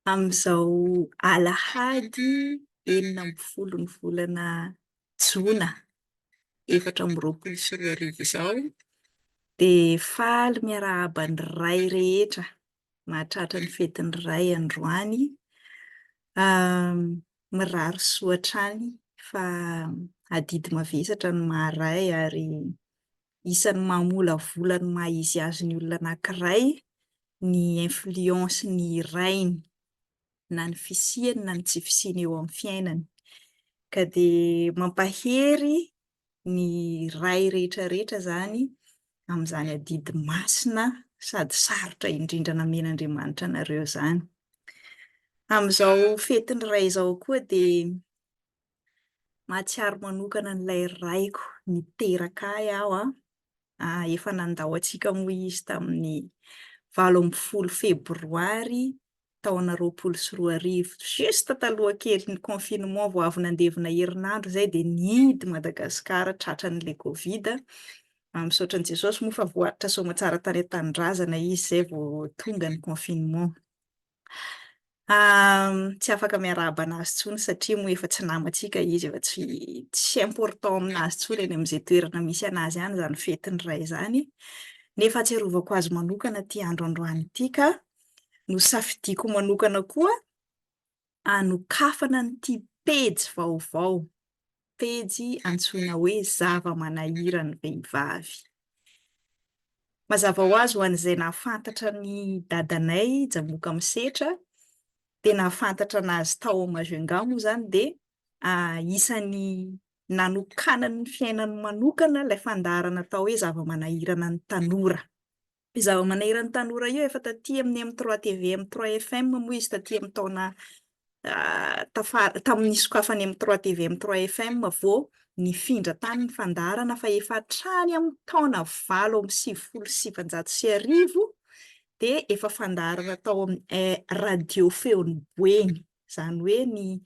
Amin'izao alahady 16 ny volana jona 2024 izao dia faly miarahaba ny ray rehetra mahatratra ny fetin'ny ray androany. Mirary soa hatrany fa adidy mavesatra ny maha ray ary isan'ny mamolavola ny maha izy azy ny olona anankiray ny influence ny rainy na ny fisiany na ny tsy fisiany eo amin'ny fiainany. Ka dia mampahery ny ray rehetra rehetra izany amin'izany adidy masina sady sarotra indrindra namen'Andriamanitra anareo izany. Amin'izao fetin'ny ray izao koa dia mahatsiaro manokana an'ilay raiko niteraka ahy aho an, efa nandao antsika moa izy tamin'ny 18 febroary taona 2020, juste taloha kelin'ny confinement vao avy nandevina herinandro izay dia nihidy Madagasikara tratran'ilay covid, misaotra an'i Jesosy moa fa voaritra soamatsara tany an-tanindrazana izy izay vao tonga ny confinement. Tsy afaka miarahaba anazy intsony satria moa efa tsy namantsika izy, efa tsy tsy important aminazy intsony any amin'izay toerana misy anazy any izany fetin'ny ray izany. Nefa ahatsiarovako azy manokana ity andro androany ity ka nosafidiako manokana koa hanokafana an'ity pejy vaovao, pejy antsoina hoe zava-manahiran'ny vehivavy. Mazava ho azy ho an'izay nahafantatra ny dadanay Jamoka Misetra dia nahafantatra anazy tao Majunga moa izany dia isan'ny nanokanany ny fiainany manokana ilay fandaharana atao hoe zava-manahirana ny tanora. Io zava-manahirana ny tanora io efa taty amin'ny M3 TV, M3 FM moa izy taty amin'ny taona tafara, tamin'ny nisokafan'ny M3 TV, M3 FM vao nifindra tany ny fandaharana fa efa hatrany amin'ny taona 1998 dia efa fandaharana tao amin'ny radio feon'ny Boeny, izany hoe ny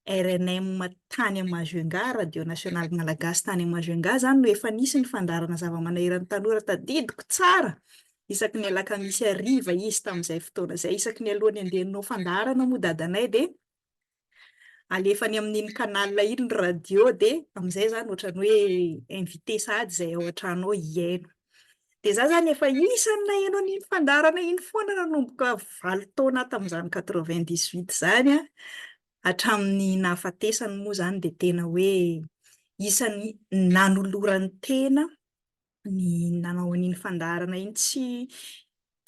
rnm tany Majunga, Radio Nasionaly Malagasy tany Majunga izany no efa nisy ny fandaharana zava-manahiran'ny tanora, tadidiko tsara, isaky ny alakamisy hariva izy tamin'izay fotoana izay, isaky ny alohan'ny handeha hanao fandaharana moa dadanay dia alefany amin'iny canal iny ny radio dia amin'izay izany ohatran'ny hoe invité sahady izay ao an-trano ao hihaino. Dia za zany efa isan'ny naheno an'iny fandaharana iny foana nanomboka 8 taona aho tamin'izany 98 izany an, hatramin'ny nahafatesany moa izany dia tena hoe isan'ny nanolorany tena ny nanao an'iny fandaharana iny, tsy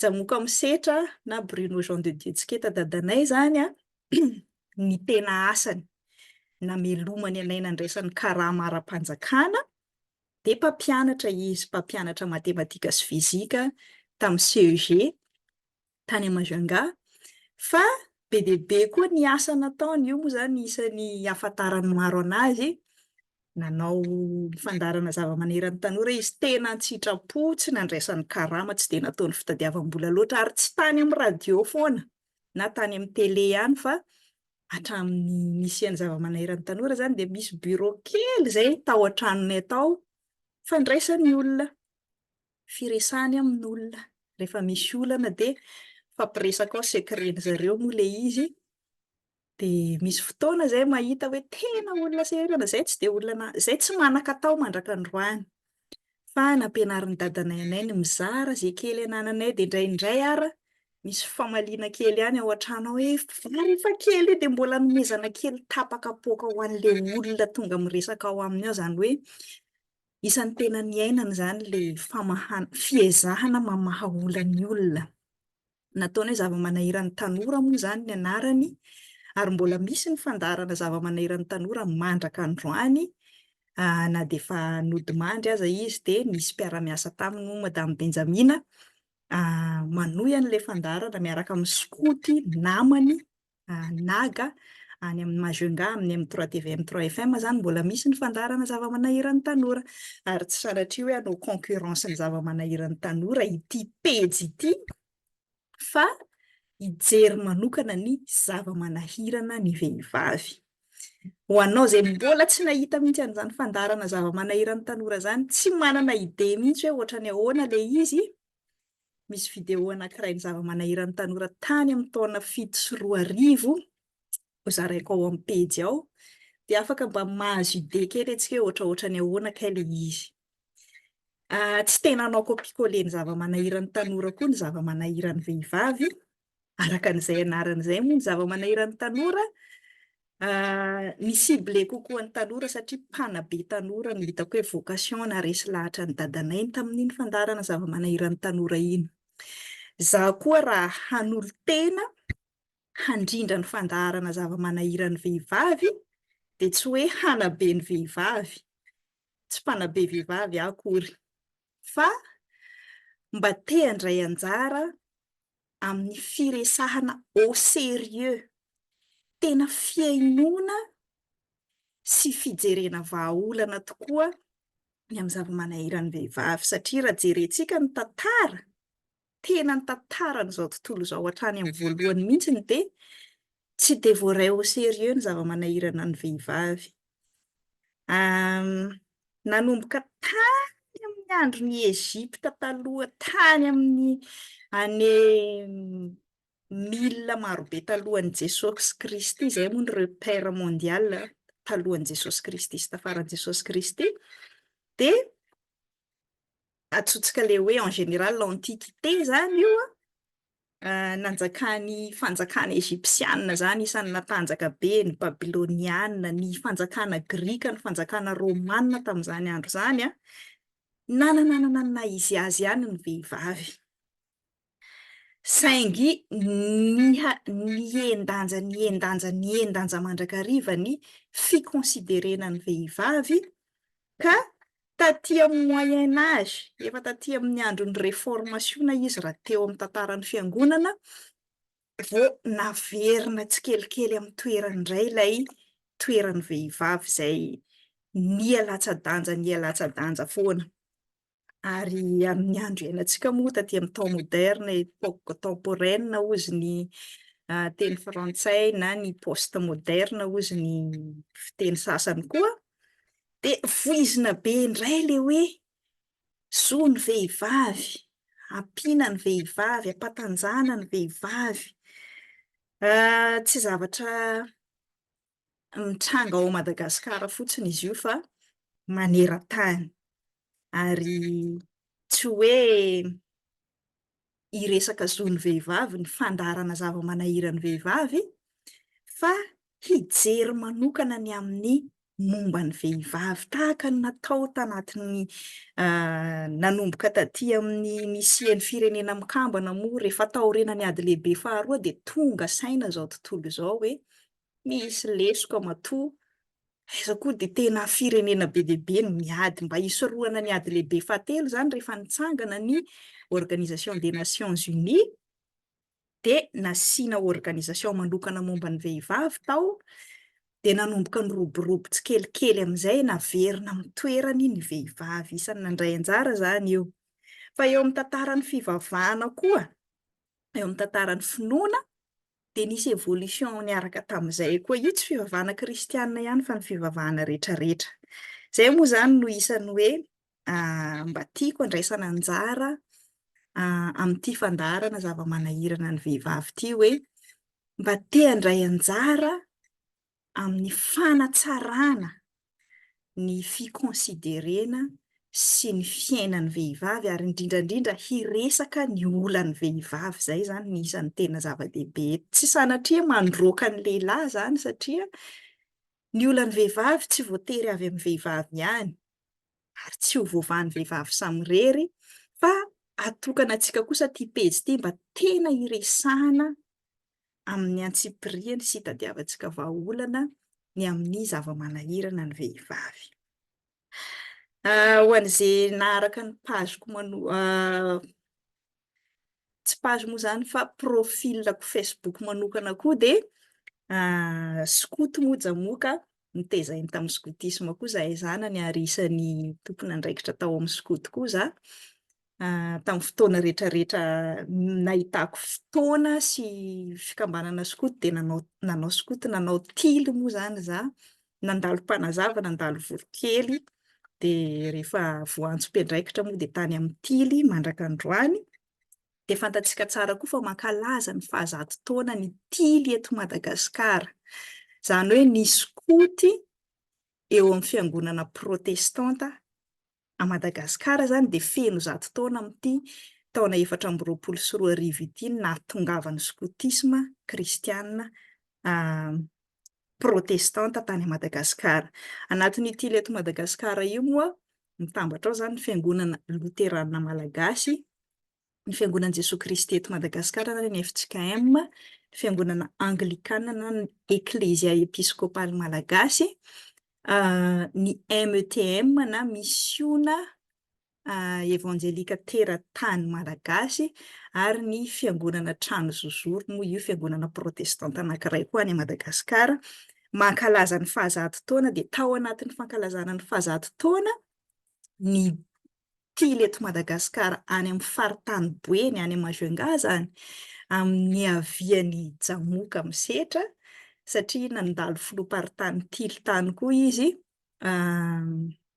Jamoka Misetra na Bruno Jean de Dieu Tsiketa dadanay izany an, ny tena asany, namelomany anay nandraisany karama ara-panjakana, dia mpampianatra izy, mpampianatra matematika sy fizika tamin'ny CEG tany Majunga, fa be dia be koa ny asa nataony, io moa izany isan'ny ahafantaran'ny maro an'azy, nanao fandaharana zava-maneran'ny tanora izy, tena an-tsitrapo, tsy nandraisany karama, tsy dia nataony fitadiavam-bola loatra ary tsy tany amin'ny radio foana na tany amin'ny télé ihany fa hatramin'ny nisian'ny zava-manahirana tanora izany dia misy bureau kely izay tao an-tranonay tao fandraisany olona, firesahany amin'olona. Rehefa misy olana dia mifampiresaka ao, secret-n'ny zareo moa ilay izy. Dia misy fotoana izay mahita hoe tena olona sahirana, izay tsy dia olona, izay tsy manan-katao mandrak'androany. Fa nampianarin'i dadanay anay ny mizara izay kely anananay dia indraindray ara misy famaliana kely ihany ao an-trano ao hoe vary efa kely io dia mbola anomezana kely tapa-kapoaka ho an'ilay olona tonga miresaka ao aminy ao, izany hoe isan'ny tena niainana izany ilay famahana, fiezahana mamaha olan'ny olona. Nataony hoe zava-manahiran'ny tanora moa izany ny anarany ary mbola misy ny fandaharana zava-manahiran'ny tanora mandraka androany na dia efa nodimandry aza izy dia nisy mpiara-miasa taminy moa Madame Benjamina manohy an'ilay fandaharana miaraka amin'ny skoto namany Naga any amin'ny Majunga amin'ny M3 TV M3 FM izany mbola misy ny fandaharana zava-manahiran'ny tanora ary tsy sanatria hoe hanao concurrence ny zava-manahiran'ny tanora ity pejy ity fa hijery manokana ny zava-manahirana ny vehivavy. Ho anao izay mbola tsy nahita mihitsy an'izany fandaharana zava-manahiran'ny tanora izany, tsy manana idée mihitsy hoe ohatran'ny ahoana ilay izy, Misy vidéo anankiray ny zava-manahiran'ny tanora tany amin'ny taona 2007 hozaraiko ao amin'ny pejy ao dia afaka mba mahazo idée kely antsika hoe ohatraohatran'ny ahoana kay ilay izy. Tsy tena hanao copie-coller ny zava-manahiran'ny tanora koa ny zava-manahiran'ny vehivavy, araka an'izay anarany izay moa ny zava-manahiran'ny tanora, ny ciblé kokoa ny tanora satria mpanabe tanora no hitako hoe vocation naharesy lahatra an'i dadanay tamin'iny fandaharana zava-manahiran'ny tanora iny. Izaho koa raha hanolo-tena handrindra ny fandaharana zava-manahiran'ny vehivavy dia tsy hoe hanabe ny vehivavy, tsy mpanabe vehivavy aho akory, fa mba te handray anjara amin'ny firesahana au sérieux, tena fihainoana sy fijerena vahaolana tokoa ny amin'ny zava-manahiran'ny vehivavy satria raha jerentsika ny tantara, tena ny tantaran'izao tontolo izao hatrany amin'ny voalohany mihitsy dia tsy dia voaray au sérieux ny zava-manahirana ny vehivavy. Nanomboka tany amin'ny andron'i Egypta taloha tany amin'ny année mille marobe talohan'i Jesosy Kristy, izay moa ny repère mondial talohan'i Jesosy Kristy sy tafaran'i Jesosy Kristy, dia antsointsika ilay hoe en général l'antiquité izany io an, nanjakan'ny fanjakana Egyptiana izany, isan'ny natanjaka be ny Babyloniana, ny fanjakana Grika, ny fanjakana Romana tamin'izany andro izany an, nanana ny naha izy azy ihany ny vehivavy. Saingy niha nihen-danja nihen-danja nihen-danja mandrakariva ny fi-considerena ny vehivavy ka taty amin'ny moyen âge, efa taty amin'ny andron'ny reformasiona izy raha teo amin'ny tantaran'ny fiangonana vao naverina tsikelikely amin'ny toerany indray ilay toeran'ny vehivavy izay niha latsa-danja niha latsa-danja foana. Ary amin'ny andro iainantsika moa taty amin'ny temps moderne, époque contemporaine hozy ny teny frantsay na ny post moderne hozy ny fiteny sasany koa, dia voizina be indray ilay hoe zon'ny vehivavy, ampiana ny vehivavy, ampatanjahana ny vehivavy. Tsy zavatra mitranga ao Madagasikara fotsiny izy io fa maneran-tany ary tsy hoe hiresaka zon'ny vehivavy ny fandaharana zava-manahiran'ny vehivavy fa hijery manokana ny amin'ny momba ny vehivavy tahaka ny natao tanatin'ny nanomboka taty amin'ny nisian'ny firenena mikambana moa rehefa taorian'ny ady lehibe faharoa dia tonga saina izao tontolo izao hoe Misy lesoka matoa aiza koa dia tena firenena be dia be no miady. Mba hisorohana ny ady lehibe fahatelo izany rehefa nitsangana ny Organisation des Nations Unies dia nasiana organisation manokana momba ny vehivavy tao dia nanomboka niroborobo tsikelikely amin'izay naverina amin'ny toerany ny vehivavy. Isan'ny nandray anjara izany io. Fa eo amin'ny tantaran'ny fivavahana koa, eo amin'ny tantaran'ny finoana dia nisy évolution niaraka tamin'izay koa. Io tsy fivavahana kristianina ihany fa ny fivavahana rehetrarehetra. Izay moa izany no isan'ny hoe mba tiako andraisana anjara amin'ity fandaharana zava-manahirana ny vehivavy ity hoe mba te handray anjara amin'ny fanatsarana ny fi-considerena sy ny fiainan'ny vehivavy ary indrindra indrindra hiresaka ny olan'ny vehivavy, izay izany ny isan'ny tena zava-dehibe eto. Tsy sanatria mandroaka ny lehilahy izany satria ny olan'ny vehivavy tsy voatery avy amin'ny vehivavy ihany ary tsy ho voavahan'ny vehivavy samirery fa atokana antsika kosa ity pejy ity mba tena hiresahana amin'ny antsipiriany sy hitadiavantsika vahaolana ny amin'ny zava-manahirana ny vehivavy. Ho an'izay naharaka ny page-ko mano tsy page moa izany fa profil-ko Facebook manokana koa dia skoto moa Jamoka, notezainy tamin'ny skotisma koa izahay zanany ary isan'ny tompon'andraikitra tao amin'ny skoto koa izaho. Tamin'ny fotoana rehetrarehetra nahitako fotoana sy fikambanana skoto dia nanao nanao skoto, nanao tily moa izany izaho, nandalo mpanazava, nandalo voronkely, dia rehefa voaantso mpiandraikitra moa dia tany amin'ny tily mandraka androany. Dia fantatsika tsara koa fa mankalaza ny fahazato taona ny Tily eto Madagasikara. Izany hoe ny skoto eo amin'ny fiangonana protestanta a Madagasikara izany dia feno 100 taona amin'ity taona 2024 ity ny nahatongavan'ny skotisma kristiana protestanta tany Madagasikara. Anatin'io Tily eto Madagasikara io moa mitambatra ao izany ny fiangonana loterana malagasy, ny Fiangonan'i Jesoa Kristy eto Madagasikara na ny FJKM, ny Fiangonana Anglikana na ny Eklezia Episkopaly Malagasy, ny METM na Misiona Evanjelika Teratany Malagasy ary ny Fiangonana Trano Zozoro moa io fiangonana protestanta anankiray koa any Madagasikara. Mankalaza ny fahazato taona dia tao anatin'ny fankalazana ny fahazato taona ny Tily eto Madagasikara any amin'ny faritany Boeny any Majunga izany amin'ny niavian'i Jamoka Misetra satria nandalo filoham-paritany Tily tany koa izy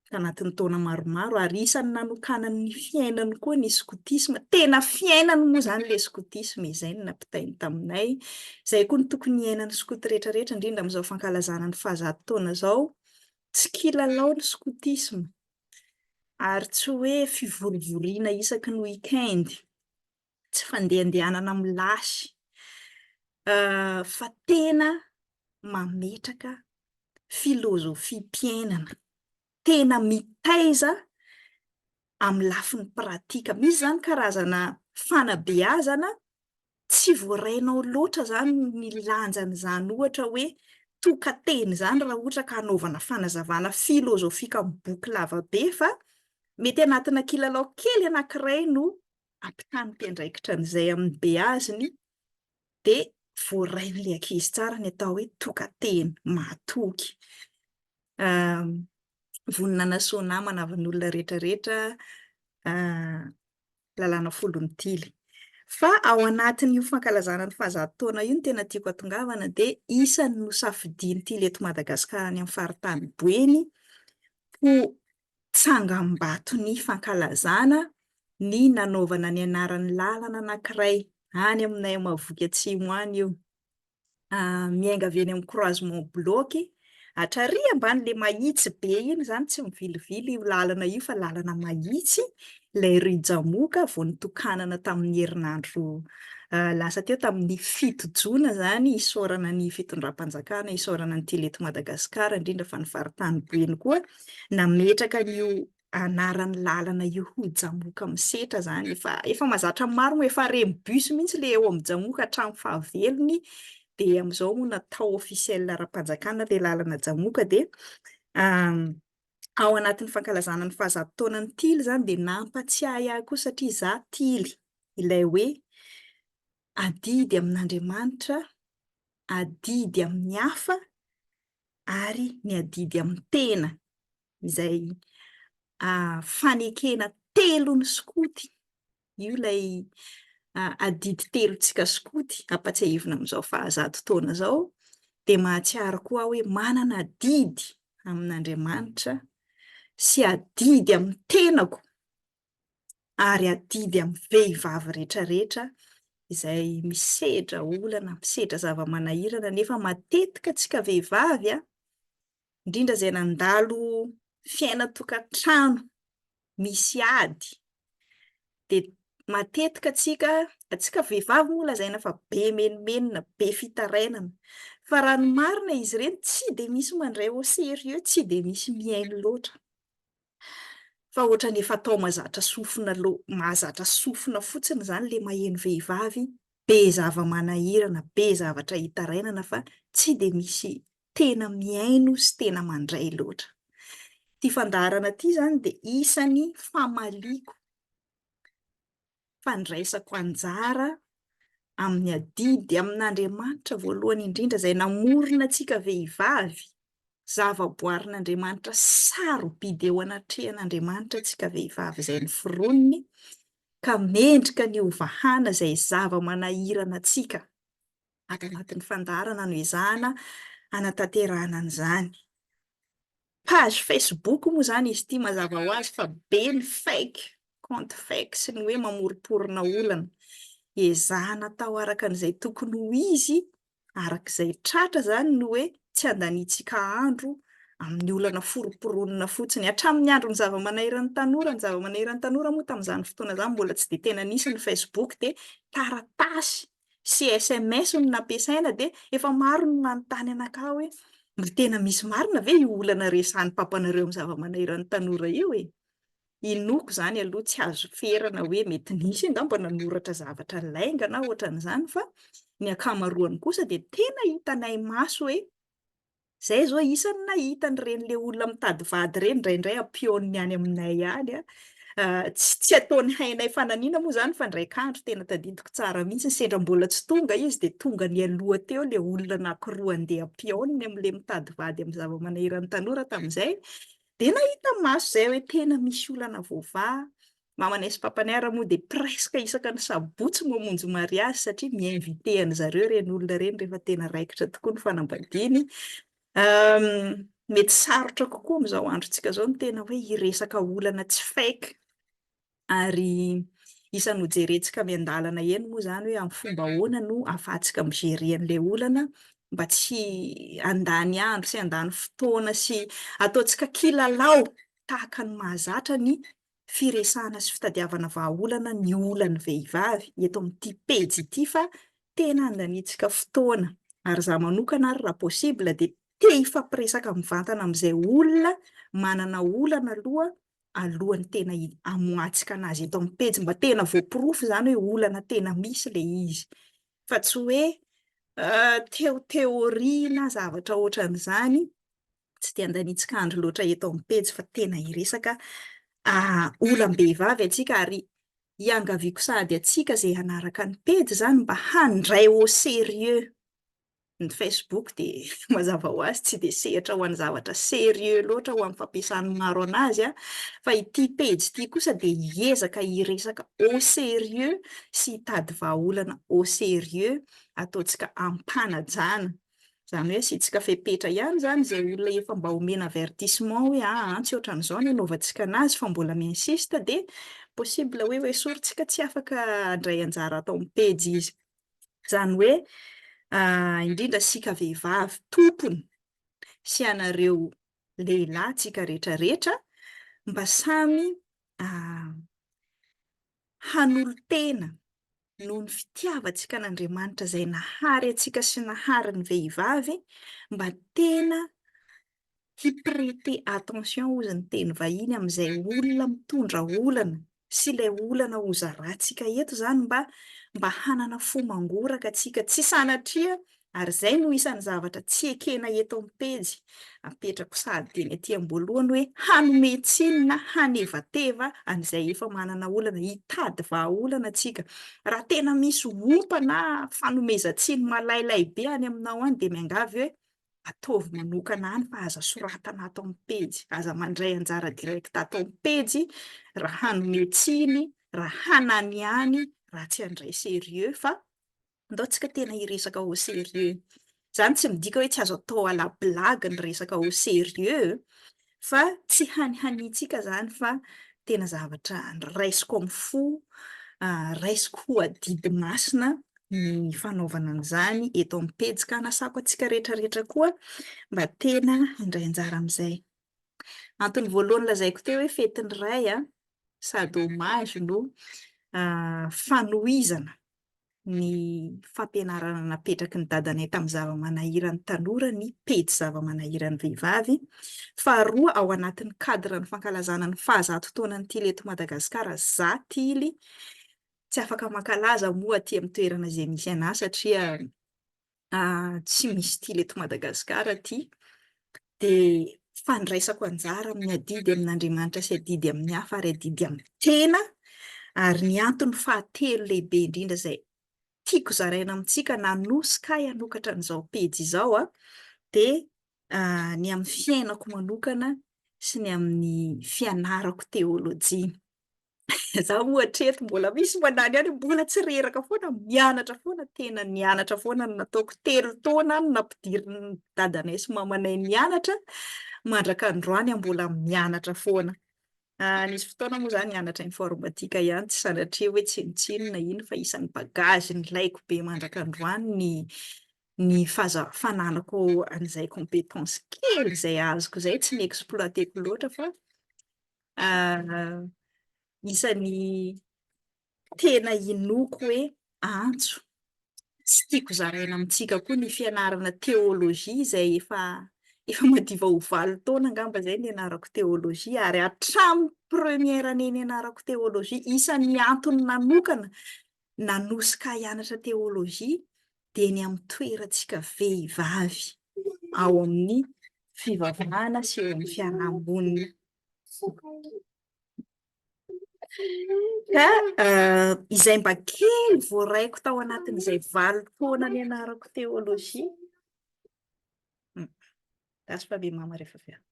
tanatin'ny taona maromaro ary isan'ny nanokanany ny fiainany koa ny skotisma, tena fiainany moa izany ilay skotisma, izay no nampitainy taminay, izay koa no tokony hiainan'ny skoto rehetra rehetra indrindra amin'izao fankalazana ny fahazato taona izao, tsy kilalao ny skotisma. Ary tsy hoe fivorivoriana isaky ny week-end, tsy fandehandehanana milasy, fa tena mametraka filozofiam-piainana, tena mitaiza amin'ny lafiny pratika. Misy izany karazana fanabeazana tsy voarainao loatra izany ny lanjan'izany ohatra hoe tokan-teny izany raha ohatra ka hanaovana fanazavana filozofika amin'ny boky lava be fa mety anatina kilalao kely anankiray no ampitan'ny mpiandraikitra an'izay amin'ny beaziny dia voarain'ilay ankizy tsara ny atao hoe tokan-teny mahatoky. Vonona hanasoa namana avy ny olona rehetra rehetra lalàna folon'ny Tily. Fa ao anatin'io fankalazana ny fahazato taona io no tena tiako hatongavana dia isan'ny nosafidian'ny Tily eto Madagasikara any amin'ny faritany Boeny ho tsangambaton'ny fankalazana ny nanaovana ny anaran'ny lalana anankiray any aminay Mahavoky Atsimo any io. Miainga avy eny amin'ny croisement bloc hatrary ambany ilay mahitsy be iny izany, tsy mivilivily io lalana io fa lalana mahitsy, ilay rue Jamoka vao nitokanana tamin'ny herinandro lasa teo tamin'ny 7 jona izany, isaorana ny fitondram-panjakana, isaorana ny Tily eto Madagasikara, indrindra fa ny faritany Boeny koa nametraka an'io anaran'ny lalana io ho Jamoka Misetra zany, efa efa mahazatra maro moa, efa reny bus mihitsy le eo amin'ny Jamoka hatramin'ny fahavelony, dia amin'izao moa natao officiel ara-panjakana le lalana Jamoka dia ao anatin'ny fankalazana ny fahazato taonan'ny Tily zany dia nampatsiahy ahy koa satria za Tily ilay hoe adidy amin'Andriamanitra, adidy amin'ny hafa ary ny adidy amin'ny tena. izay fanekena telon'ny skoto, io ilay adidy telontsika skoto ampatsiahivina amin'izao fahazato taona izao, dia mahatsiaro koa aho hoe manana adidy amin'Andriamanitra sy adidy amin'ny tenako ary adidy amin'ny vehivavy rehetrarehetra izay misedra olana, misedra zava-manahirana nefa matetika tsika vehivavy a, indrindra izay nandalo fiainan-tokantrano misy ady dia matetika tsika, antsika vehivavy moa lazaina fa be menomenona, be fitarainana, fa raha ny marina izy ireny tsy dia misy mandray au sérieux, tsy dia misy mihaino loatra. Fa ohatran'ny efa atao mahazatra sofina lo, mahazatra sofina fotsiny izany ilay maheno vehivavy be zava-manahirana, be zavatra itarainana fa tsy dia misy tena mihaino sy tena mandray loatra. Ity fandaharana ity izany dia isan'ny famaliako, fandraisako anjara amin'ny adidy amin'Andriamanitra voalohany indrindra izay namorona antsika vehivavy, zavaboarin'Andriamanitra sarobidy eo anatrehan'Andriamanitra antsika vehivavy izay noforoniny ka mendrika ny ho vahana izay zava-manahirana antsika ato anatin'ny fandaharana no ezahana hanatanterahana an'izany. Page Facebook moa izany izy ity mazava ho azy fa be ny fake. Compte fake sy ny hoe mamoromporona olana. Ezahana atao araka an'izay tokony ho izy, araka izay tratra izany ny hoe tsy andaniantsika andro amin'ny olana foromporonina fotsiny. Hatramin'ny andron'ny zava-manahira ny tanora, ny zava-manahira ny tanora moa tamin'izany fotoana izany mbola tsy dia tena nisy ny Facebook dia taratasy sy sms no nampiasaina dia efa maro ny manontany anakahy hoe mba tena misy marina ve io olana resahan'ny papanareo amin'ny zava-manahira ny tanora io e? Inoako izany aloha tsy azo ferana hoe mety nisy angamba nanoratra zavatra lainga na ohatran'izany fa ny ankamaroany kosa dia tena hitanay maso hoe Zay zao isany nahita an'ireny le olona mitady vady ireny indraindray ampionony any aminay any a. Tsy tsy ataony hainay fananiana moa zany fa indraika andro tena tadidiko tsara mihitsy sendra mbola tsy tonga izy dia tonga nialoha teo le olona anankiroa andeha ampionony amin'le mitady vady amin'ny zava-manahiran'ny tanora tamin'izay dia nahita maso zay hoe tena misy olana voavaha. Mamanay sy papanay ary moa dia presque isaka ny sabotsy mamonjy mariazy satria mi-inviter an-dry zareo ireny olona ireny rehefa tena raikitra tokoa ny fanambadiany. Mety sarotra kokoa amin'izao androntsika izao ny tena hoe hiresaka olana tsy fake ary isan'ny hojerentsika miandalana eny moa izany hoe amin'ny fomba ahoana no ahafahantsika mi-gérer an'ilay olana mba tsy handany andro sy handany fotoana sy ataontsika kilalao tahaka ny mahazatra ny firesahana sy fitadiavana vahaolana ny olan'ny vehivavy eto amin'ity pejy ity fa tena andaniantsika fotoana ary izaho manokana ary raha possible dia te hifampiresaka mivantana amin'izay olona manana olana aloha alohan'ny tena hamoahantsika anazy eto amin'ny pejy mba tena voaporofo izany hoe olana tena misy ilay izy fa tsy hoe teo-théorie na zavatra ohatran'izany. Tsy dia andanitsika andro loatra eto amin'ny pejy fa tena hiresaka olam-behivavy antsika ary iangaviako sahady antsika izay hanaraka ny pejy izany mba handray au sérieux ny Facebook dia mazava ho azy tsy dia sehatra ho an'ny zavatra sérieux loatra ho amin'ny fampiasan'ny maro an'azy fa ity pejy ity kosa dia hiezaka hiresaka au sérieux sy hitady vahaolana au sérieux ataontsika am-panajana. Izany hoe asiantsika fepetra ihany izany izay olona efa mba omena avertissement hoe aa tsy ohatran'izao ny anaovantsika anazy fa mbola mi-insiste dia possible hoe hoesorintsika tsy afaka handray anjara ato amin'ny pejy izy. Izany hoe indrindra isika vehivavy tompony sy ianareo lehilahy tsika rehetra rehetra mba samy hanolo-tena noho ny fitiavantsika an'Andriamanitra izay nahary antsika sy nahary ny vehivavy mba tena hi-prêter attention hozy ny teny vahiny amin'izay olona mitondra olana sy ilay olana hozarantsika eto izany mba mba hanana fo mangoraka tsika tsy sanatria Ary izay no isan'ny zavatra tsy ekena eto amin'ny pejy. Apetrako sady teny aty am-boalohany hoe hanome tsiny na hanevateva an'izay efa manana olana, hitady vahaolana tsika. Raha tena misy ompa na fanomezan-tsiny malailay be any aminao any dia miangavy hoe ataovy manokana any fa aza soratana ato amin'ny pejy, aza mandray anjara direct ato amin'ny pejy raha hanome tsiny, raha hananiany, raha tsy handray sérieux fa Andao tsika tena hiresaka au sérieux. Izany tsy midika hoe tsy azo atao à la blague ny resaka au sérieux fa tsy hanihaniantsika izany fa tena zavatra raisiko amin'ny fo, raisiko ho adidy masina ny fanaovana an'izany eto amin'ny pejy ka hanasako antsika rehetra rehetra koa mba tena handray anjara amin'izay. Antony voalohany lazaiko teo hoe fetin'ny ray sady hommage no fanohizana ny fampianarana napetraky ny dadanay tamin'ny zava-manahiran'ny tanora ny pejy zava-manahiran'ny vehivavy. Faharoa, ao anatin'ny cadre ny fankalazana ny fahazato taonan'ny Tily eto Madagasikara, za Tily, tsy afaka mankalaza moa aty amin'ny toerana izay misy anà satria tsy misy tily eto Madagasikara aty, dia fandraisako anjara amin'ny adidy amin'Andriamanitra sy adidy amin'ny hafa ary adidy amin'ny tena, ary ny antony fahatelo lehibe indrindra izay tiako zaraina amintsika nanosika ahy hanokatra an'izao pejy izao dia ny amin'ny fiainako manokana sy ny amin'ny fianarako teolojia. Izaho moa hatreto mbola misy manany ihany, mbola tsy reraka foana, mianatra foana, tena nianatra foana no nataoko, 3 taona no nampidirin'ny dadanay sy mamanay nianatra, mandraka androany aho mbola mianatra foana. Nisy fotoana moa za nianatra informatique ihany, tsy sanatria hoe tsinontsinona iny fa isan'ny bagage nilaiko be mandraka androany ny ny fahaza- fananako an'izay compétence kely izay azoko izay, tsy ni-exploiter-ko loatra fa isan'ny tena inoako hoe antso sy tiako zaraina amintsika koa ny fianarana théologie izay efa efa madiva ho 8 taona angamba izay nianarako théologie ary hatramin'ny première année nianarako théologie isan'ny antony nanokana nanosika ahy hianatra théologie dia ny amin'ny toerantsika vehivavy ao amin'ny fivavahana sy eo amin'ny fiarahamonina. Ka izay mba kely voaraiko tao anatin'izay 8 taona nianarako teolojia, Gasy fa be mama rehefa avy eo.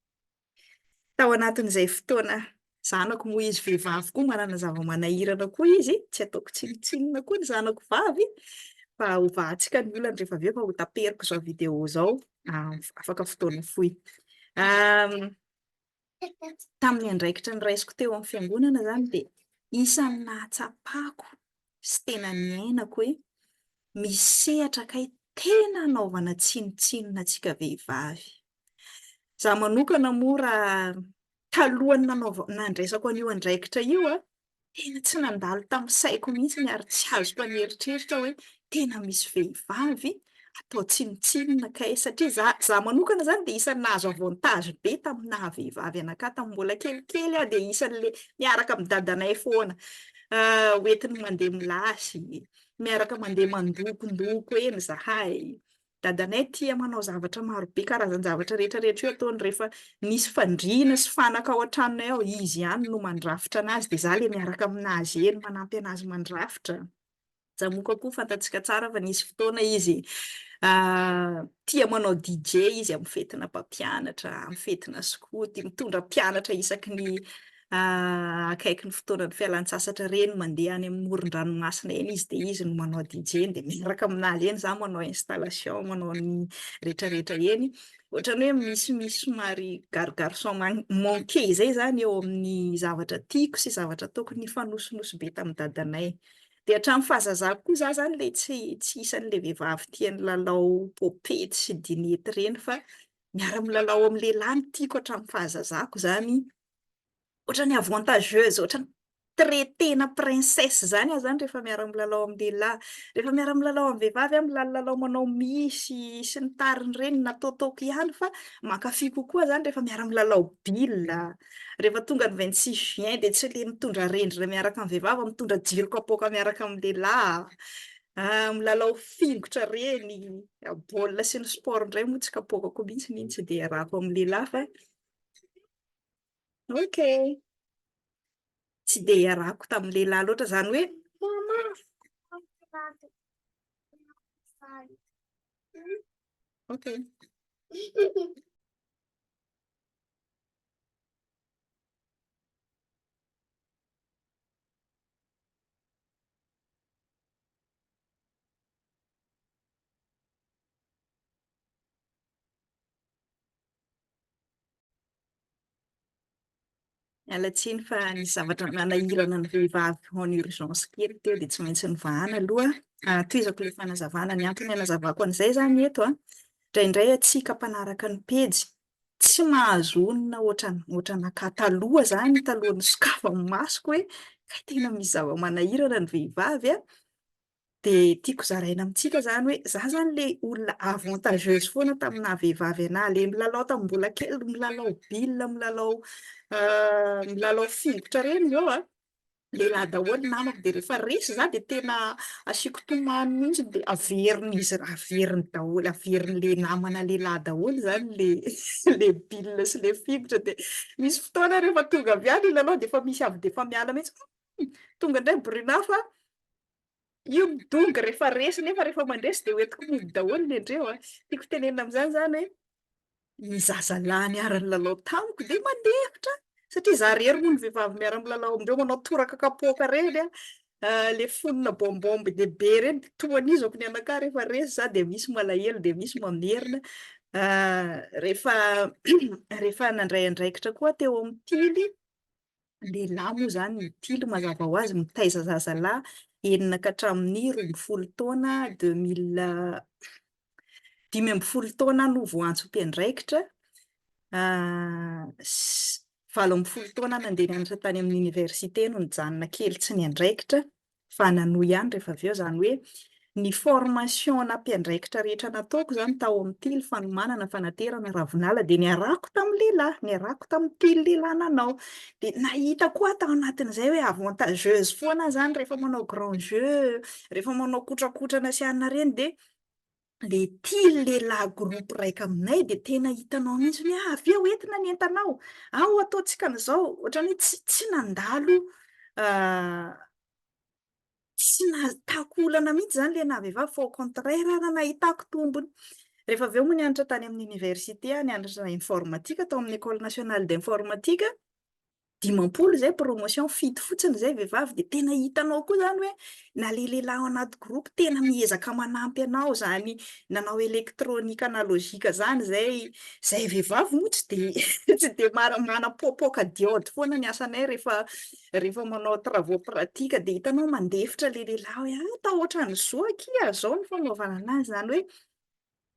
Tao anatin'izay fotoana, zanako moa izy vehivavy koa manana zava-manahirana koa izy, tsy ataoko tsinontsinona koa ny zanako vavy, fa hovahantsika ny olana rehefa avy eo fa hotaperiko izao vidéo izao afaka fotoana fohy. Tamin'ny andraikitra noraisiko teo amin'ny fiangonana izany dia isan'ny nahatsapako sy tena niainako hoe misy sehatra kay tena anaovana tsinontsinona antsika vehivavy. Izaho manokana moa raha talohan'ny nanaova- nandraisako an'io andraikitra io an, Tena tsy nandalo tamin'ny saiko mihitsy ary tsy azoko an'eritreritra hoe tena misy vehivavy atao tsinontsinona kay satria za za manokana zany dia isan'ny nahazo avantage be tamin'ny naha vehivavy anakahy tamin'ny mbola kelikely aho dia isan'le miaraka amin'ny dadanay foana hoentiny mandeha milasy, miaraka mandeha mandokondoko eny zahay. Dadanay tia manao zavatra maro be, karazan-javatra rehetra rehetra io ataony rehefa misy fandriana sy fanaka ao an-tranonay ao, izy ihany no mandrafitra anazy dia za le miaraka aminazy eny manampy anazy mandrafitra. Jamoka koa fantatsika tsara fa nisy fotoana izy tia manao DJ izy amin'ny fetina mpampianatra, amin'ny fetina skoto, mitondra mpianatra isaky ny Akaiky ny fotoanan'ny fialan-tsasatra ireny, mandeha any amin'ny moron-dranomasina eny izy dia izy no manao DJ dia miaraka aminazy eny izaho manao installation, manao ny rehetrarehetra eny. Ohatran'ny hoe misimisy somary gar-garçon manqué izay izany eo amin'ny zavatra tiako sy zavatra ataoko nifanosinosy be tamin'i dadanay. Dia hatramin'ny fahazazako koa izaho izany ilay tsy tsy isan'ilay vehivavy tia nilalao pôpety sy dinety ireny fa miara-milalao amin'ny lehilahy no tiako hatramin'ny fahazazako izany. Ohatran'ny avantageuse, ohatran'ny traiter-na princesse izany aho izany rehefa miara-milalao amin'ny lehilahy. Rehefa miara-milalao amin'ny vehivavy aho, milalao manao misy sy ny tariny ireny, nataotaoko ihany fa mankafy kokoa izany rehefa miara-milalao bille. Rehefa tonga ny 26 juin dia tsy ilay mitondra rindrina miaraka amin'ny vehivavy fa mitondra jiro kapoaka miaraka amin'ny lehilahy. Milalao fingotra ireny, baolina sy ny sport indray moa tsy kapoakako mihitsy iny, tsy dia iarahako amin'ny lehilahy fa Ok. Tsy dia iarahako tamin'ny lehilahy loatra izany hoe. Ok. Miala tsiny fa nisy zavatra nanahirana ny vehivavy en urgence kely teo dia tsy maintsy novahana aloha. Tohizako ilay fanazavana. Ny antony hanazavako an'izay izany eto an, indraindray antsika mpanaraka ny pejy tsy mahazo onona ohatran'ny ohatran'nakahy taloha izany, talohan'ny nisokafan'ny masoko hoe kay tena misy zava-manahirana ny vehivavy an. Dia tiako zaraina amintsika izany hoe za izany ilay olona avantageuse foana tamin'ny naha vehivavy anahy, ilay milalao tamin'ny mbola kely, milalao bille, milalao milalao fingotra ireny izao an, lehilahy daholo ny namako dia rehefa resy za dia tena asiako tomany mihitsy dia averin'izy averiny daholo, averin'ilay namana lehilahy daholo izany ilay ilay bille sy ilay fingotra dia misy fotoana rehefa tonga avy any hilalao dia efa misy avy dia efa miala mihitsy, tonga indray Bruna fa Io midongy rehefa resy nefa rehefa mandresy dia hoentiko mody daholo ny andreo a. Tiako tenenina amin'izany izany hoe ny zazalahy niara-nilalao tamiko dia mandefitra satria za irery moa ny vehivavy miara-milalao amindreo manao toraka kapoaka ireny a, le fonona bonbon be dia be ireny dia tohanizako ny anakahy rehefa resy za dia misy malahelo dia misy mamerina. Rehefa rehefa nandray andraikitra koa teo amin'ny tily. Lehilahy moa izany ny tily mazava ho azy mitaiza zazalahy enina ka hatramin'ny 12 taona, 2015 taona aho no voaantso mpiandraikitra, 18 taona aho nandeha nianatra tany amin'ny oniversite no nijanona kely tsy niandraikitra. fa nanohy ihany rehefa avy eo, izany hoe ny formation na mpiandraikitra rehetra nataoko izany tao amin'ny tily fanomanana fanaterana ravinala dia niarahako tamin'ny lehilahy, niarahako tamin'ny tily lehilahy nanao, dia nahita koa aho tao anatin'izay hoe avantageuse foana aho izany rehefa manao grand jeu, rehefa manao kotrakotrana sy anona ireny dia le tily lehilahy groupe raika aminay dia tena hitanao mihitsy hoe avy eo entina ny entanao, ao ataontsika an'izao, ohatran'ny hoe tsy tsy nandalo tsy nahitako olana mihitsy izany ilay naha vehivavy fa au contraire ary nahitako tombony. Rehefa avy eo moa nianatra tany amin'ny université aho, nianatra informatique tao amin'ny école nationale d'informatique, 50 izay promotion, fito fotsiny izay vehivavy dia tena hitanao koa izany hoe na ilay lehilahy ao anaty groupe tena miezaka manampy anao izany nanao électronique analogique izany izay, izay vehivavy moa tsy dia tsy dia manapoapoaka diode foana ny asanay rehefa rehefa manao travaux pratique dia hitanao mandefitra ilay lehilahy hoe ah atao ohatran'izao akia, izao no fanaovana anazy, izany hoe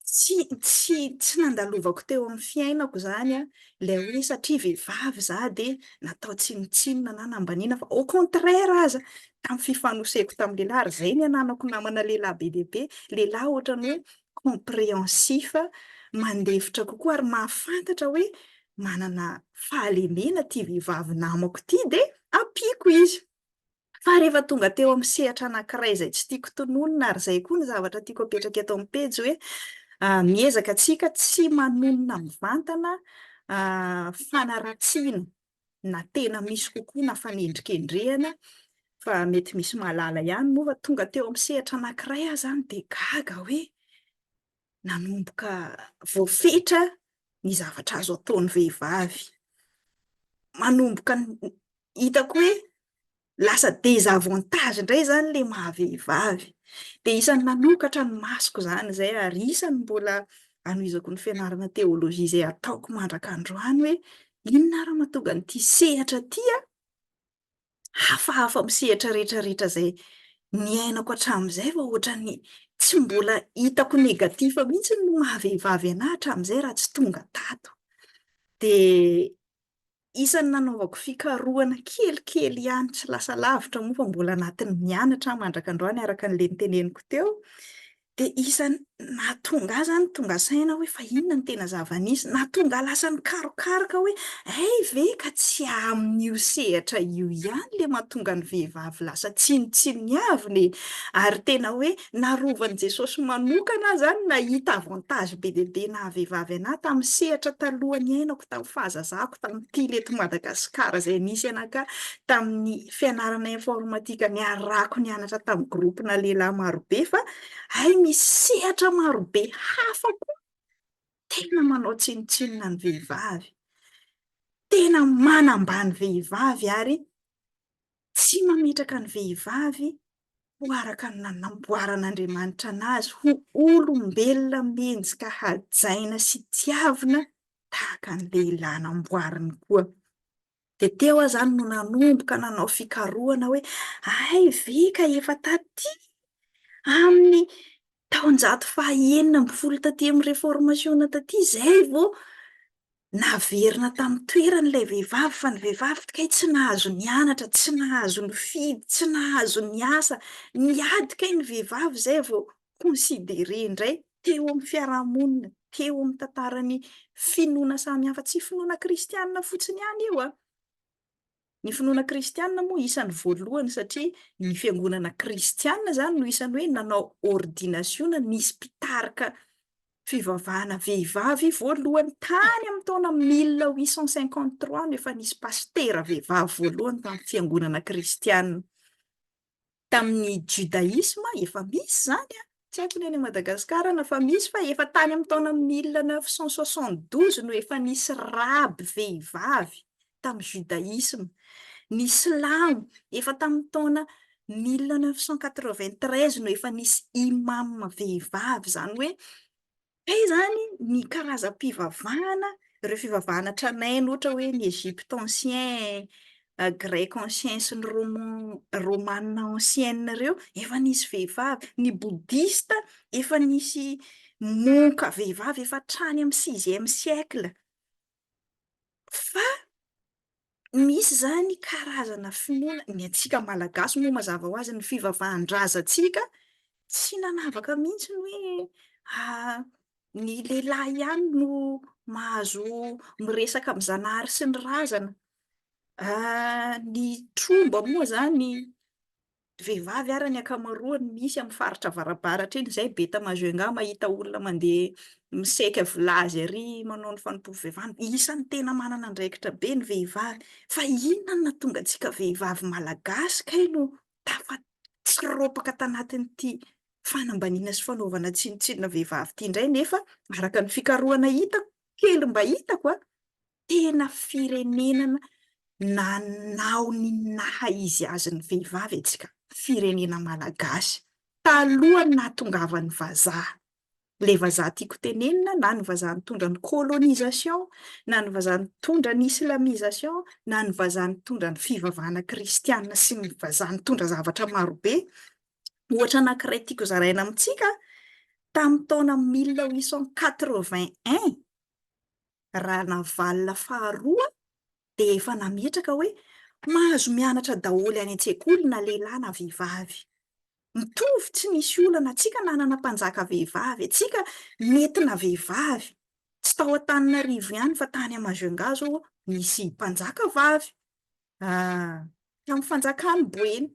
Tsy tsy tsy nandalovako teo amin'ny fiainako izany an, ilay hoe satria vehivavy izaho dia natao tsinontsinona na nambaniana fa au contraire aza, tamin'ny fifanoseko tamin'ny lehilahy, ary izay ny ananako namana lehilahy be dia be, lehilahy ohatran'ny hoe comprehensif, mandefitra kokoa ary mahafantatra hoe manana fahalemena ity vehivavy namako ity dia ampiako izy. Fa rehefa tonga teo amin'ny sehatra anankiray izay tsy tiako tononina ary izay koa ny zavatra tiako apetraka eto amin'ny pejy hoe miezaka tsika tsy manonona mivantana fanaratsiana na tena misy kokoa na fanendrikendrehana fa mety misy mahalala ihany moa fa tonga teo amin'ny sehatra anankiray aho izany dia gaga hoe nanomboka voafetra ny zavatra azo ataon'ny vehivavy. Manomboka hitako hoe lasa désavantage indray izany ilay maha vehivavy. Dia isan'ny nanokatra ny masoko izany izay ary isan'ny mbola anohizako ny fianarana teolojia izay ataoko mandraka androany hoe inona ary no mahatonga an'ity sehatra ity an, hafahafa amin'ny sehatra rehetra rehetra izay niainako hatramin'izay fa ohatran'ny tsy mbola hitako négatif mihitsy ny maha vehivavy anahy hatramin'izay raha tsy tonga tato. Dia Isan'ny nanaovako fikarohana kelikely ihany, tsy lasa lavitra moa fa mbola anatin'ny mianatra aho mandraka androany araka an'ilay noteneniko teo, dia isan'ny nahatonga ahy izany tonga saina hoe fa inona no tena zava-nisy, nahatonga ahy lasa nikarokaroka hoe hay ve ka tsy amin'io sehatra io ihany ilay mahatonga ny vehivavy lasa tsinontsinoniavina e! ary tena hoe Narovan'i Jesosy manokana aho izany nahita avantage be dia be naha vehivavy anah tamin'ny sehatra taloha niainako tamin'ny fahazazako tamin'ny tily eto Madagasikara izay nisy anakahy tamin'ny fianarana informatique niarahako nianatra tamin'ny groupe-na lehilahy marobe fa hay misy sehatra marobe hafa koa tena manao tsinontsinona ny vehivavy, tena manambany vehivavy ary tsy mametraka ny vehivavy ho araka ny nanamboaran'Andriamanitra anazy ho olombelona mendrika hajaina sy tiavina tahaka ny lehilahy namboariny koa. Dia teo aho izany no nanomboka nanao fikarohana hoe hay ve ka efa taty amin'ny taonjato faha 16 taty amin'ny reformasiona taty izay vao Naverina tamin'ny toerany ilay vehivavy fa ny vehivavy kay tsy nahazo nianatra, tsy nahazo nifidy, tsy nahazo niasa. Niady kay ny vehivavy izay vao considéré indray teo amin'ny fiarahamonina, teo amin'ny tantaran'ny finoana samihafa, tsy finoana kristianina fotsiny ihany io an! Ny finoana kristianina moa isan'ny voalohany satria ny fiangonana kristianina izany no isan'ny hoe nanao ordinasiona nisy mpitarika fivavahana vehivavy voalohany tany amin'ny taona 1853 no efa nisy pasitera vehivavy voalohany tamin'ny fiangonana kristianina. Tamin'ny judaïsme efa misy izany an, tsy haiko ny any Madagasikara na fa misy fa efa tany amin'ny taona 1972 no efa nisy raby vehivavy tamin'ny judaïsme. Ny silamo efa tamin'ny taona 1993 no efa nisy imam vehivavy, izany hoe Kay izany ny karazam-pivavahana, ireo fivavahana tranainy ohatra hoe ny Egypte ancien, Grec ancien sy ny Roman, Romana ancienne ireo, efa nisy vehivavy. Ny Bouddhiste efa nisy monka vehivavy efa hatrany amin'ny sixième siècle. Fa misy izany karazana finoana, ny antsika Malagasy moa mazava ho azy ny fivavahan-drazantsika tsy nanavaka mihitsy ny hoe ny lehilahy ihany no mahazo miresaka amin'ny Zanahary sy ny razana. Ny tromba moa izany, vehivavy ara ny ankamaroany misy amin'ny faritra avarabaratra iny, izay be ta Majunga mahita olona mandeha miseky vilazy ary manao ny fanompoam-pivavahana, isan'ny tena manana andraikitra be ny vehivavy, fa inona no nahatonga antsika vehivavy malagasy kay no tafatsiropaka tanatin'ity fanambaniana sy fanaovana tsinontsinona vehivavy ity indray nefa araka ny fikarohana hitako, kely mba hitako an, tena firenena nanao ny naha izy azy ny vehivavy antsika, firenena malagasy, talohan'ny nahatongavan'ny vazaha. Ilay vazaha tiako tenenina na ny vazaha nitondra ny colonisation, na ny vazaha nitondra ny islamisation, na ny vazaha nitondra ny fivavahana kristiana sy ny vazaha nitondra zavatra marobe. Ohatra anankiray tiako zaraina amintsika, tamin'ny taona 1881, Ranavalona faharoa dia efa nametraka hoe mahazo mianatra daholo any an-tsekoly na lehilahy na vehivavy. Mitovy, tsy nisy olana, antsika nanana mpanjaka vehivavy, antsika nentina vehivavy, tsy tao Antananarivo ihany fa tany Majunga zao nisy mpanjaka vavy, tamin'ny fanjakan'i Boeny.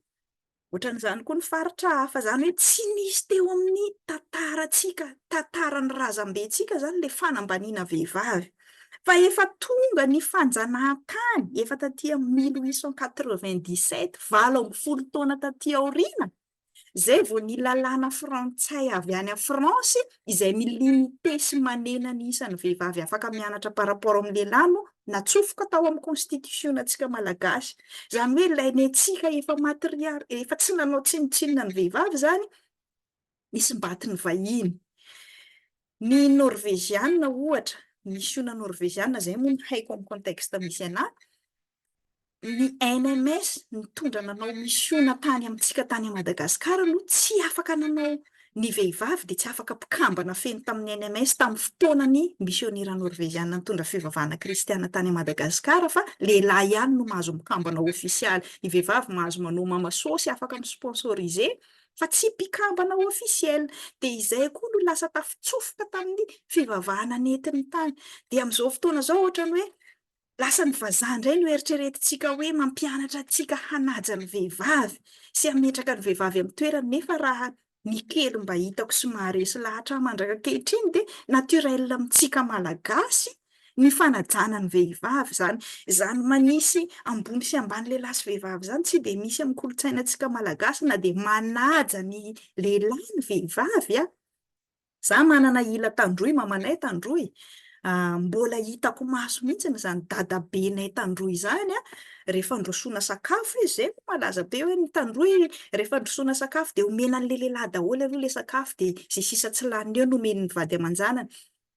Ohatran'izany koa ny faritra hafa, izany hoe tsy nisy teo amin'ny tantarantsika, tantaran'ny razambentsika izany ilay fanambaniana vehivavy. Fa efa tonga ny fanjanahantany, efa taty amin'ny 1897, 18 taona taty aoriana, izay vao ny lalàna frantsay avy any France izay mi-limiter sy manena ny isan'ny vehivavy afaka mianatra par rapport amin'ny lehilahy no natsofoka tao amin'ny constitution-ntsika malagasy. Izany hoe ilay nentsika efa matriar, efa tsy nanao tsinontsinona ny vehivavy izany, nisy mbatin'ny vahiny. Ny Norveziana ohatra, misiona Norveziana, izay moa no haiko amin'ny contexte misy anà, ny NMS nitondra nanao misiona tany amintsika tany Madagasikara aloha tsy afaka nanao ny vehivavy dia tsy afaka mpikambana feno tamin'ny NMS tamin'ny fotoanany misionera norveziana nitondra fivavahana kristiana tany Madagasikara fa lehilahy ihany no mahazo mikambana ofisialy, ny vehivavy mahazo manao mama sôsy afaka mi-sponsoriser fa tsy mpikambana officiel, dia izay koa no lasa tafitsofoka tamin'ny fivavahana nentiny tany, dia amin'izao fotoana izao ohatran'ny hoe Lasa ny vazaha indray no eritreretintsika hoe mampianatra antsika hanaja ny vehivavy sy hametraka ny vehivavy amin'ny toerany nefa raha ny kely mba hitako sy maharesy lahatra ahy mandraka ankehitriny dia naturel amintsika malagasy ny fanajana ny vehivavy izany izany manisy ambony sy ambany lehilahy sy vehivavy izany tsy dia misy amin'ny kolontsainantsika malagasy na dia manaja ny lehilahy ny vehivavy a! Za manana ila tandroy mamanay tandroy mbola hitako maso mihitsiny izany dadabenay tandroy izany a, rehefa androsoana sakafo izy, zay moa malaza be hoe ny tandroy rehefa androsoana sakafo dia omena an'le lehilahy daholo aloha le sakafo dia izay sisa tsy laniny eo no omeny ny vady aman-janany,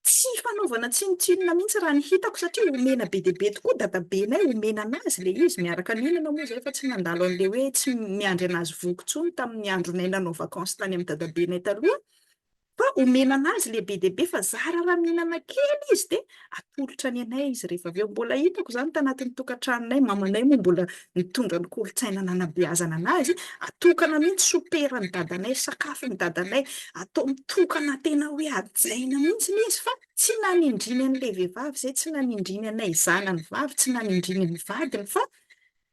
tsy fanaovana tsinontsinona mihitsy raha ny hitako satria omena be dia be tokoa dadabenay omena anazy le izy miaraka mihinana moa zay fa tsy nandalo an'le hoe tsy miandry anazy voky intsony tamin'ny andronay nanao vacances tany amin'ny dadabenay taloha Fa omena anazy le be dia be fa zara raha mihinana kely izy dia atolotra ny anay izy rehefa avy eo. Mbola hitako izany tanatin'ny tokantranonay, mamanay moa mbola nitondra ny kolontsaina nanabeazana anazy, atokana mihitsy soperan'ny dadanay, sakafon'ny dadanay, atao mitokana tena hoe hajaina mihitsy izy fa tsy nanindriany an'ilay vehivavy izay, tsy nanindriany anay zanany vavy, tsy nanindriany ny vadiny fa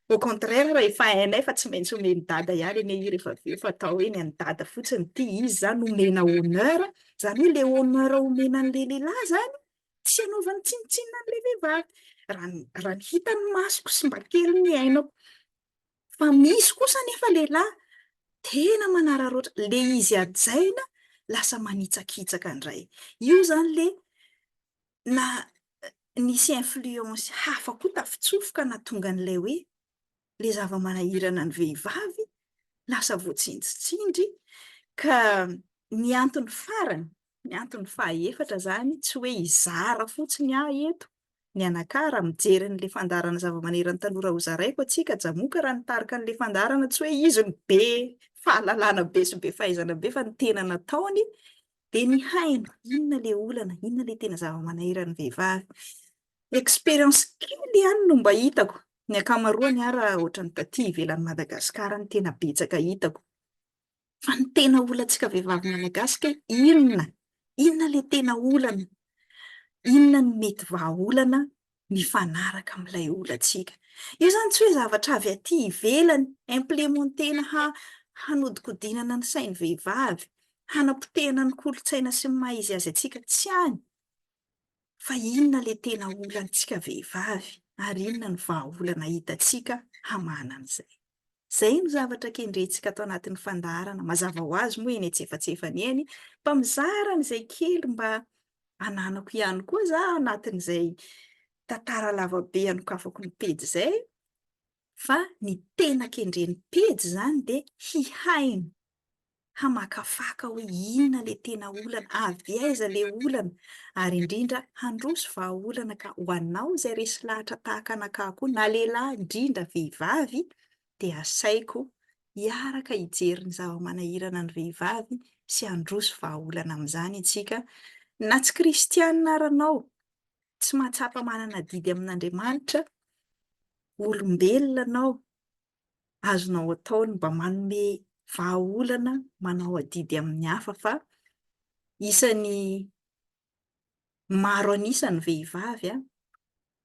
Au contraire raha efa hainay fa tsy maintsy omen'i dada ihany anie io rehefa avy eo fa atao hoe ny an'i dada fotsiny ity, izy izany omena honneur, izany hoe ilay honneur omena an'ilay lehilahy izany tsy anaovany tsinontsinona an'ilay vehivavy, raha ny raha ny hitan'ny masoko sy mba kely niainako. Fa misy kosa anefa lehilahy tena manararaotra, ilay izy hajaina lasa manitsakitsaka indray, io izany ilay na nisy influence hafa koa tafitsofoka nahatonga an'ilay hoe le zava-manahirana ny vehivavy lasa voatsindritsindry ka ny antony farany, ny antony fahaefatra zany tsy hoe hizara fotsiny aho eto. Ny anakahy raha mijery an'ilay fandaharana zava-maneran'ny tanora hozaraiko antsika Jamoka raha nitarika an'ilay fandaharana tsy hoe izy no be fahalalana be sy be fahaizana be fa ny tena nataony dia nihaino inona ilay olana, inona ilay tena zava-manahiran'ny vehivavy. Expérience kely ihany no mba hitako, ny ankamaroany ara ohatran'ny taty ivelan'i Madagasikara no tena betsaka hitako. Fa ny tena olantsika vehivavy malagasy kay inona? Inona ilay tena olana? Inona no mety vahaolana mifanaraka amin'ilay olantsika? Io izany tsy hoe zavatra avy aty ivelany implémenter-na hanodikodinana ny sain'ny vehivavy, hanapotehana ny kolontsaina sy ny maha izy azy antsika, tsy any. Fa inona ilay tena olantsika vehivavy ary inona no vahaolana hitantsika hamahana an'izay? Izay no zavatra kendrentsika ato anatin'ny fandaharana, mazava ho azy moa eny antsefatsefany eny, mba mizara an'izay kely mba ananako ihany koa za anatin'izay tantara lavabe anokafako ny pejy izay, fa ny tena kendren'ny pejy izany dia hihaino hamakafaka hoe inona ilay tena olana, avy aiza ilay olana, ary indrindra handroso vahaolana ka ho anao izay resy lahatra tahaka anakahy koa na lehilahy indrindra vehivavy dia asaiko hiaraka hijery ny zava-manahirana ny vehivavy sy handroso vahaolana amin'izany isika na tsy kristianina ary anao, tsy mahatsapa manana adidy amin'Andriamanitra, olombelona anao, azonao atao ny mba manome vahaolana manao adidy amin'ny hafa fa isan'ny maro an'isa ny vehivavy a,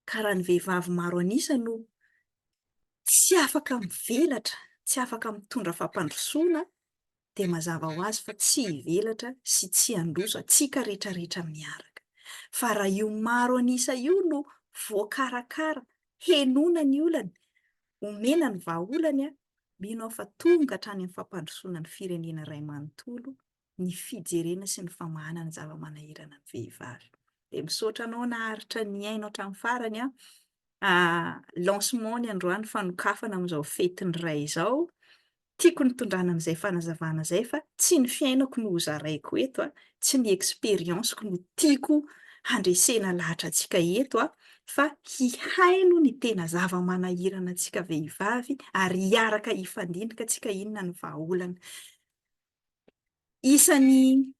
ka raha ny vehivavy maro an'isa no tsy afaka mivelatra, tsy afaka mitondra fampandrosoana dia mazava ho azy fa tsy hivelatra sy tsy handroso antsika rehetrarehetra miaraka. Fa raha io maro an'isa io no voakarakara, henoina ny olany, omena ny vahaolany, mino aho fa tonga hatrany amin'ny fampandrosoana ny firenena iray manontolo ny fijerena sy ny famahana ny zava-manahirana ny vehivavy. Dia misaotra anao naharitra nihaino hatramin'ny farany an. Lancement ny androany fanokafana amin'izao fetin'ny ray izao. Tiako ny hitondrana an'izay fanazavana izay fa tsy ny fiainako no hozaraiko eto a, tsy ny expérience-ko no tiako handresena lahatra antsika eto a, fa hihaino ny tena zava-manahirana antsika vehivavy ary hiaraka hifandinika antsika inona ny vahaolana. Isan'ny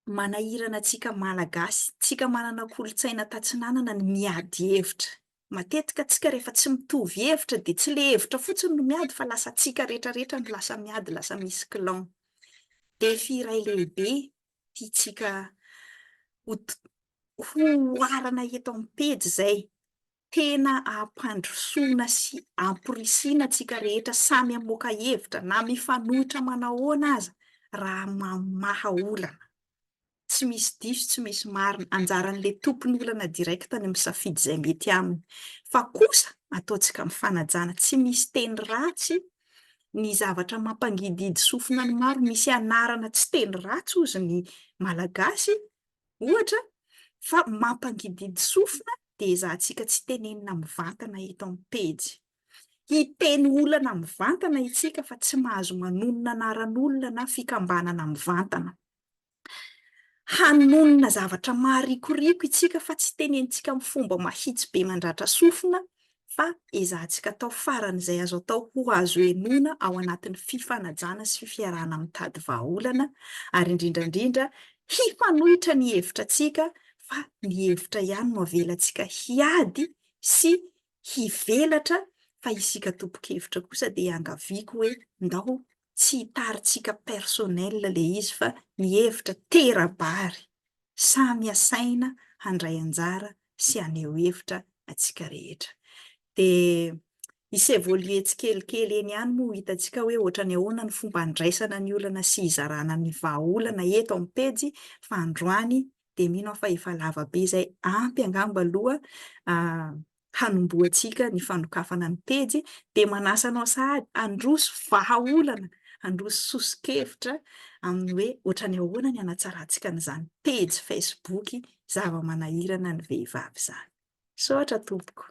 manahirana antsika Malagasy, tsika manana kolontsaina tatsinanana ny miady hevitra. Matetika tsika rehefa tsy mitovy hevitra dia tsy le hevitra fotsiny no miady fa lasa tsika rehetra rehetra no lasa miady, lasa misy clan. Défi iray lehibe tiantsika ho oharana eto amin'ny pejy izay. Tena ampandrosoana sy amporisihina antsika rehetra samy hamoaka hevitra na mifanohitra manahoana aza raha mamaha olana. Tsy misy diso tsy misy marina, anjaran'ilay tompon'ny olana direct ny misafidy izay mety aminy. Fa kosa ataontsika mifanajana, tsy misy teny ratsy, ny zavatra mampangidihidy sofina ny maro, misy anarana tsy teny ratsy hozy ny Malagasy ohatra fa mampangidihidy sofina dia ezahantsika tsy tenenina mivantana eto amin'ny pejy. Hiteny olana mivantana isika fa tsy mahazo manonona anaran'olona na fikambanana mivantana. Hanonona zavatra maharikoriko isika fa tsy tenenintsika amin'ny fomba mahitsy be mandratra sofina fa ezahantsika atao faran'izay azo atao ho azo henoina ao anatin'ny fifanajana sy fiarahana mitady vahaolana ary indrindra indrindra hifanohitra ny hevitra antsika fa ny hevitra ihany no avelantsika hiady sy hivelatra fa isika tompon-kevitra kosa dia iangaviako hoe ndao tsy hitarintsika personnel ilay izy fa ny hevitra tera-bary samy asaina handray anjara sy haneho hevitra antsika rehetra. Dia hi-s'evoluer tsikelikely eny ihany moa ho hitantsika hoe ohatran'ny ahoana ny fomba handraisana ny olana sy hizarana ny vahaolana eto amin'ny pejy fa androany dia mino aho fa efa lava be izay ampy angamba aloha hanombohantsika ny fanokafana ny pejy dia manasa anao sahady handroso vahaolana, handroso soso-kevitra amin'ny hoe ohatran'ny ahoana ny hanatsarantsika an'izany pejy Facebook zava-manahirana ny vehivavy izany. Misaotra tompoko.